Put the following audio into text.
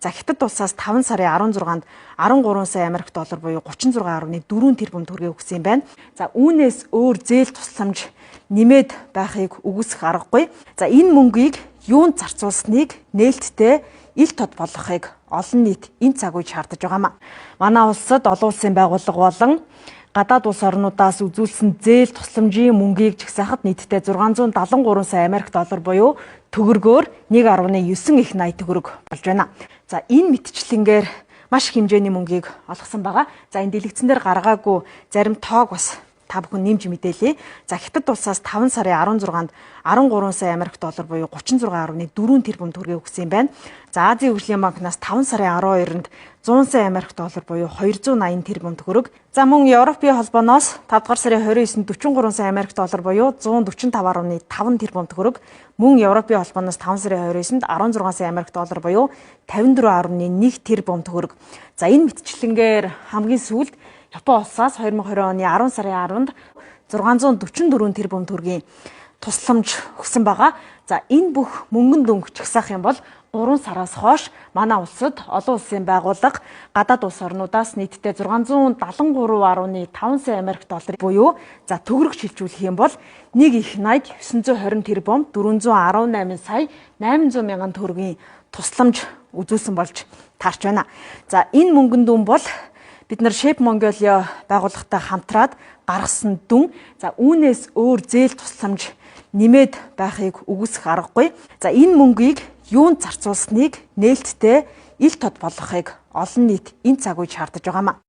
За, Хятад улсаас 5 сарын 16-нд 13 сая Америк доллар буюу 36.4 тэрбум төгрөгийг өгсөн юм байна. За, үүнээс өөр зээл тусламж нэмээд байхыг үгүйсэх аргагүй. За, энэ мөнгийг юунд зарцуулсныг нээлттэй ил тод болгохыг олон нийт энэ цаг үед шаардаж байгаамаа. Манай улсад олон улсын байгууллага болон гадаад улс орнуудаас үзүүлсэн зээл тусламжийн мөнгийг жагсаахад нийтдээ 673 сая Америк доллар буюу төгрөгөөр 1.9 их 80 төгрөг болж байна. За, энэ мэтчлэнгээр маш их хэмжээний мөнгийг олгосон байгаа. За, энэ дэлгэцэн дээр гаргаагүй зарим тоог бас та бүхэн нэмж мэдээлье. За, Хятад улсаас 5 сарын 16-нд 13 сая Америк доллар буюу 36.4 тэрбум төгрөгийг өгсөн юм байна. За, Азийн хөгжлийн банкнаас 5 сарын 12-нд 100 сая Америк доллар буюу 280 тэрбум төгрөг. За, мөн Европын холбооноос 5 дугаар сарын 29-нд 43 сая Америк доллар буюу 145.5 тэрбум төгрөг. Мөн Европын холбооноос 5 сарын 29-нд 16 сая Америк доллар буюу 54.1 тэрбум төгрөг. За, энэ мэтчлэнгээр хамгийн сүүлд Япон улсаас 2020 оны 10 сарын 10-нд 644 тэрбум төгрөгийн тусламж өгсөн байгаа. За, энэ бүх мөнгөн дүнг чагсаах юм бол 3 сараас хойш манай улсад олон улсын байгууллага, гадаад улс орнуудаас нийтдээ 673.5 сая Америк доллар буюу, за, төгрөг шилжүүлэх юм бол 1 их 80 920 тэрбум 418 сая 800 мянган төгрөгийн тусламж үзүүлсэн болж таарч байна. За, энэ мөнгөн дүн бол бид нар Shape Mongolia байгууллагатай хамтраад гаргасан дүн. За, үүнээс өөр зээл тусламж нэмээд байхыг үгүйсэх аргагүй. За, энэ мөнгийг юунд зарцуулсныг нээлттэй ил тод болгохыг олон нийт энэ цаг үед шаардаж байгаамаа.